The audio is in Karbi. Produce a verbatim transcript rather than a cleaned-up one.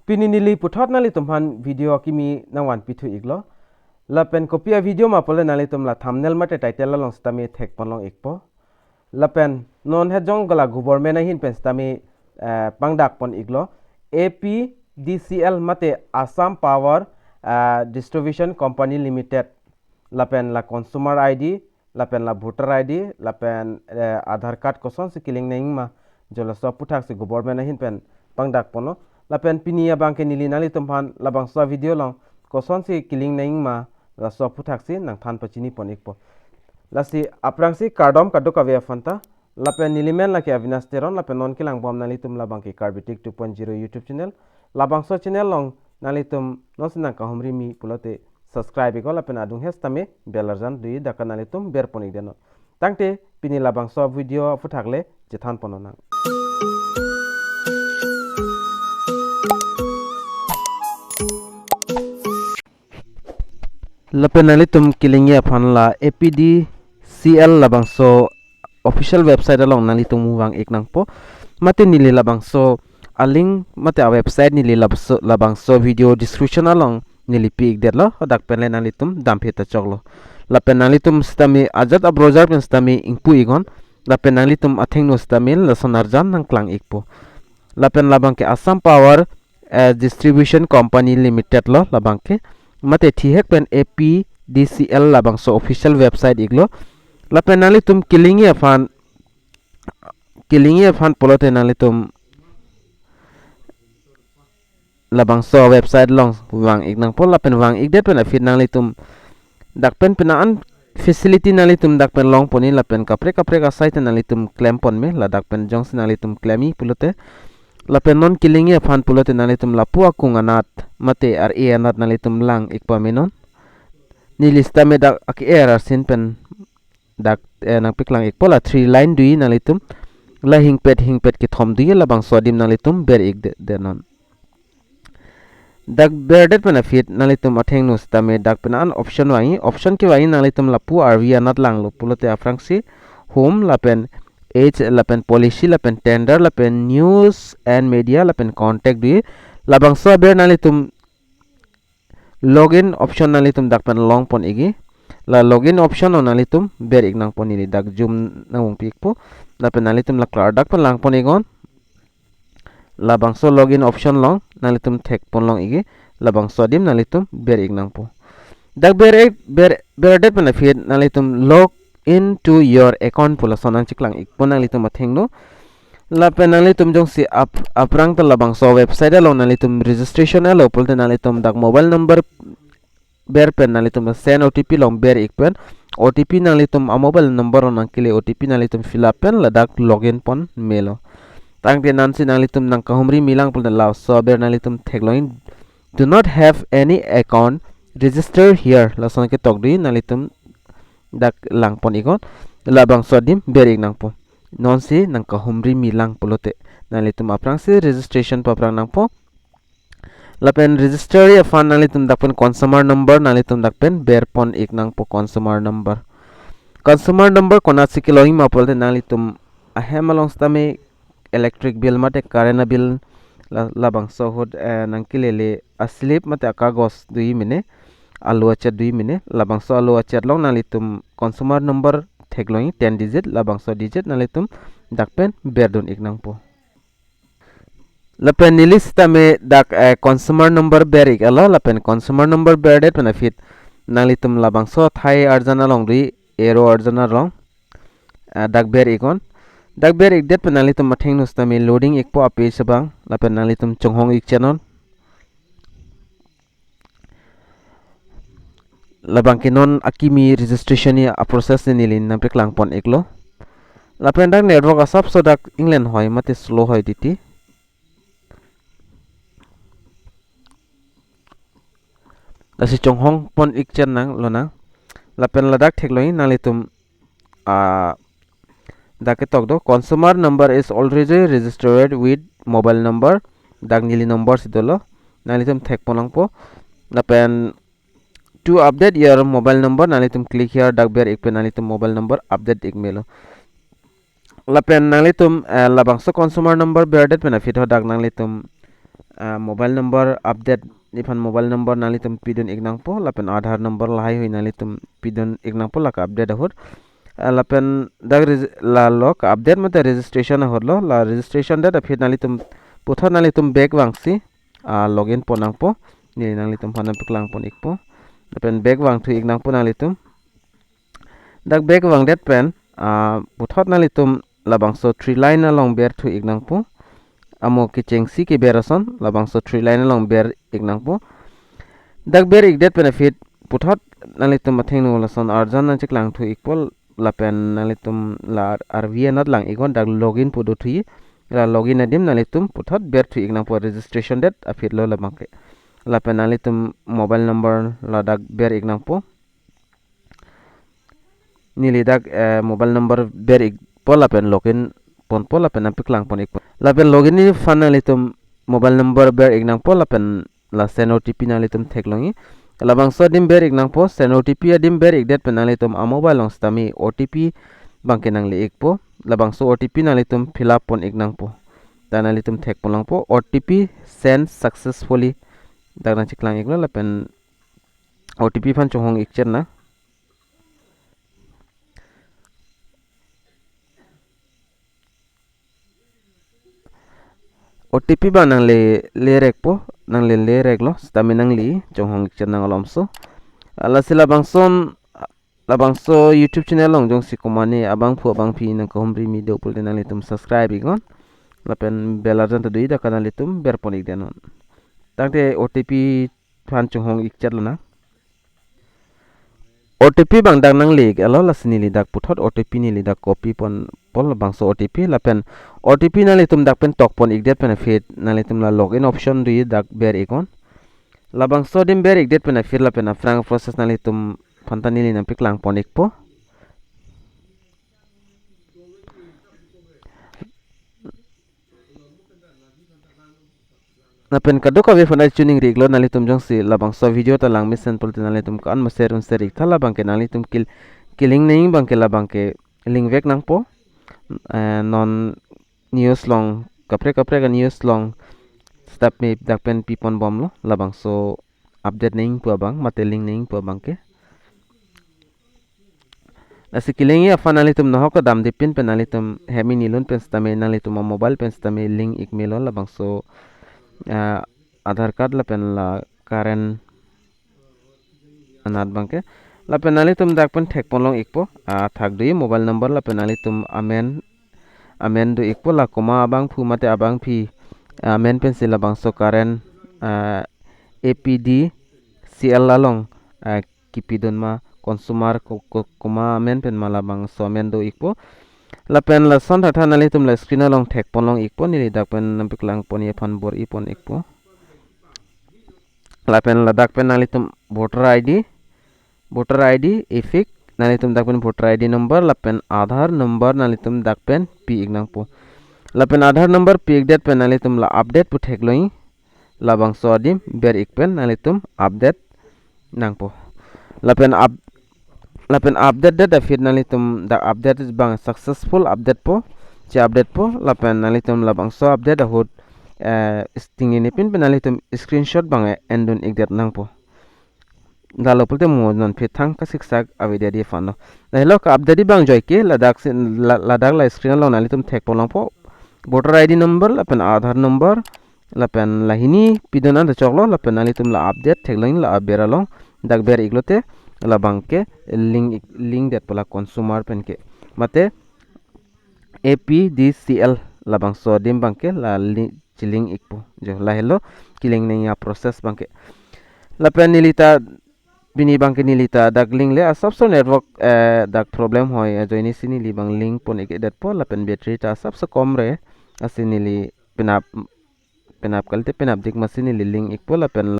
Pini neli puthot nanglitum aphan video akimi nangvanpi thu iklo. Lapen kopi a-video ma pule nanglitum la thumbnail mate title along sitame thekpon long ikpo. Lapen non het jong gala government ahin pen sitame, eh, pangdakpon iklo. A P D C L mate Assam Power, eh, Distribution Company Limited. Lapen la consumer I D, lapen la voter I D, lapen, eh, Aadhaar card kosonsi kelink nangji ma, jo laso aputhaksi government ahin pen pangdakponlo. Lapen pini abangke neli nanglitum aphan labangso video along kosonsi kelink nangji ma, laso aputhaksi nangthan pachinipon ikpo. Lasi aphrangsi kardom kadokave aphanta. Lapen neli men lake Avinash Teron, lapen non kelangbom nanglitum labangke Karbi Tech two point zero YouTube channel. Labangso channel along nanglitum nonsi nangkahumri mi pulote subscribe iknon, lapen adung het sitame bell arjan dui, dak nanglitum berpon ikdetnon. Tangte pini labangso video aphuthak le chethanpon nang. Lapen nanglitum kelingji aphan la A P D C L labangso official website along nanglitum vang ik nangpo. Mate neli labangso a-link mate a-website neli labso-, labangso video description along neli pi ikdetlo, dak pen le nanglitum damphi ta choklo. Lapen nanglitum sitame ajat a-browser pen sitame ingpu iknon, lapen nanglitum athengno sitame lason arjan nangklang ikpo. Lapen labangke Assam Power, eh, Distribution Company Limited lo labangke. Mate thihek pen A P D C L labangso official website iklo. Lapen nanglitum kelingji aphan, kelingji aphan pulote nanglitum labangso website along vang ik nangpo, lapen vang ikdet pen aphi nanglitum dak pen penang an facility nanglitum dak pen longponji, lapen kaprek kaprek asai ta nanglitum klempon me, ladak pen jongsi nanglitum klemji pulote. Lapen non kelingji aphan pulote nanglitum lapu akung anat mate ar-e anat nanglitum lang ik pamenon. Neli sitame dak ake-er arsin pen dak, eh, nangpeklang ikpo, la three line dui, nanglitum la hingpet hingpet kethom dui, labangso adim nanglitum ber ikde, detnon. Dak berdet pen aphi nanglitum athengno sitame dak penang an option vangji, option kevangji nanglitum lapu arvi anat langlo pulote aphrangsi home lapen age lapen policy lapen tender lapen news and media lapen contact dui, labangso aber nanglitum login option nanglitum dak pen longpon ikji. La login option along nanglitum ber ik nangpo, neli dak zoom nangvungpi ikpo. Lapen nanglitum la klardak pen langpon iknon. Labangso login option along nanglitum thekpon long ikji. Labangso adim nanglitum ber ik nangpo. Dak ber ik, ber, berdet pen aphi nanglitum log in to your account pu lason nangcheklang ikpo nanglitum athengno. Lapen nanglitum jongsi ap-, aphrang ta labangso website along nanglitum registration alo pulote nanglitum dak mobile number ber pen nanglitum send O T P along ber ik pen O T P nanglitum a-mobile number along nangkele, O T P nanglitum fill up pen ladak login pon melo. Tangte nonsi nanglitum nangkahumri mi lang pulote laso aber nanglitum theklong, "Do not have any account registered here," lason ketok dui, nanglitum dak langpon iknon, labangso adim ber ik nangpo. Nonsi nangkahumri mi lang pulote nanglitum aphrangsi registration paprang nangpo. Lapen register aphan nanglitum dak pen consumer number nanglitum dak pen berpon ik nangpo, consumer number. Consumer number konatsi kelongji ma pulote nanglitum ahem along sitame electric bill mate current bill la, labangso ahut, eh, nangkelele a-slip mate akagos dui mene, alo achet dui mene, labangso alo achet along nanglitum consumer number theklongji ten digit, labangso digit nanglitum dak pen berdun ik nangpo. Lapen neli sitame dak, eh, consumer number ber ik alo, lapen consumer number berdet pen aphi nanglitum labangso athai arjan along dui, arrow arjan along, eh, dak ber iknon. Dak ber ikdet pen nanglitum athengno sitame loading ikpo a-page abang, lapen nanglitum chonghong ik chenon. Labangke non akimi registration ni a-process ni neli nangpeklang pon iklo. Lapen dak network asapso dak inglen hoi mate slow hoi titi. Lasi chonghong pon ik chen nang lonang. Lapen ladak theklongji nanglitum, ah, dak ketok do, "Consumer number is already registered with mobile number." Dak neli number si dolo, nanglitum thek pon nangpo. Lapen "To update your mobile number," nanglitum click here, dak ber ik pen nanglitum mobile number update ik melo. Lapen nanglitum, eh, labangso consumer number berdet pen aphi tho dak nanglitum, ah, mobile number update, nephan mobile number nanglitum pidun-ik nangpo, lapen Aadhaar number lahaihui nanglitum pidun-ik nangpo lake update ahut. Ah, lapen dak reg-, la lo ke-update mate registration ahut lo, la registration det aphi nanglitum puthot nanglitum back vangsi, ah, login pon nangpo, ne nanglitum aphan nangpaklang pon-ikpo. Lapen back vangthu-ik nangpo nanglitum. Dak back vangdet pen, ah, puthot nanglitum labangso three line along berthu-ik nangpo. Amo kechengsi keber ason, labangso three line along ber-ik nangpo. Dak ber-ikdet pen aphi puthot nanglitum athengno lason arjan nangcheklangthu-ikpo lapen nanglitum la arvi anat lang-iknon, dak login pu dothu-i. La login adim nanglitum puthot berthu-ik nangpo, registration det aphi lo labangke. Lapen nanglitum mobile number ladak ber-ik nangpo. Neli dak, eh, mobile number ber-ikpo lapen login ponpo lapen nangpaklang pon-ikpo. Lapen login nephan nanglitum mobile number ber-ik nangpo lapen la send O T P nanglitum theklongji. Labangso adim ber-ik nangpo, send O T P adim ber-ikdet pen nanglitum a-mobile along sitame O T P abangke nangle-ikpo. Labangso O T P nanglitum fill up pon-ik nangpo. Dak nanglitum thek pon longpo, O T P send successfully. Dak nangcheklang-iklo lapen O T P aphan chonghong-ik chernang. O T P abang nangle, le rekpo, nangle le reklo, sitame nangle chonghong-ik chernang alomso. Lasi labangson, labangso YouTube channel along jongsi komane abangphu abangphi nangkehumri me do pulote nanglitum subscribe-iknon. Lapen bell arjan ta do-i, dak nanglitum ber pon-ik detnon. Tangte O T P aphan chonghong-ik chetlo na. O T P abang dak nangle-iklo, lasi neli dak puthot O T P neli dak copy ponpo labangso O T P lapen O T P nanglitum dak pen tok pon-ikdet pen aphi nanglitum la login option do-i, dak ber-iknon. Labangso adim ber-ikdet pen aphi lapen aphrang process nanglitum aphanta neli nangpaklang pon-ikpo. Lapen kadokave aphan choningri-iklo, nanglitum jongsi labangso video ta lang mesen pulote nanglitum ko-an ma share un share-iktha, labangke nanglitum kil-, keling nangji abangke labangke link vek nangpo. Eh, non news along, kaprek kaprek a-news along sitame dak pen pi pon bomlo, labangso update nangji pu abang mate link nangji pu abangke. Lasi kelingji aphan nanglitum nahok ta damde pin pen nanglitum hem ingnilun pen sitame nanglitum a-mobile pen sitame link-ik melo labangso, ah, Aadhaar card lapen la current anat abangke. Lapen nanglitum dak pen thek pon long-ikpo, ah, thak do-i mobile number lapen nanglitum amen, amen do-ikpo, la komat abangphu mate abangphi, ah, amen pensi labangso current, ah, A P D C L along, ah, kipidun ma, consumer ko-, ko-, komat amen pen ma, labangso amen do-ikpo. Lapen lason thaktha nanglitum la screen along thek pon long-ikpo, neli dak pen nangpaklang ponji aphan bor-i pon-ikpo. Lapen ladak pen nanglitum voter I D, voter I D, EPIC, nanglitum dak pen voter I D number lapen Aadhaar number nanglitum dak pen pi-ik nangpo. Lapen Aadhaar number pi-ikdet pen nanglitum la update pu theklongji, labangso adim ber-ik pen nanglitum update nangpo. Lapen up-, lapen update det aphi nanglitum dak update abang successful update po, che-update po, lapen nanglitum labangso update ahut, eh, sting ini pin pen nanglitum screenshot abang, eh, endun-ikdet nangpo. Lalo pulote mo non phit thang kasiksak avedetji aphan lo. Lahelo ke-update abang joike, ladak si, la-, ladak la screen along nanglitum thek pon longpo. Voter I D number lapen Aadhaar number lapen lahini pidun anta choklo, lapen nanglitum la update theklong la aber along dak ber-iklote labangke link-ik, link detpo la consumer penke. Mate A P D C L labangso adim abangke la li-, chelink-ikpo. Jo, lahelo kelink nangji a-process abangke. Lapen neli ta, pini abangke neli ta dak lingle, asapso network, eh, dak problem hoi, ajoinesi neli abang link pon-ikdetpo, lapen battery ta asapso komre, lasi neli penap, penap kalite penapdik masi neli link-ikpo, lapen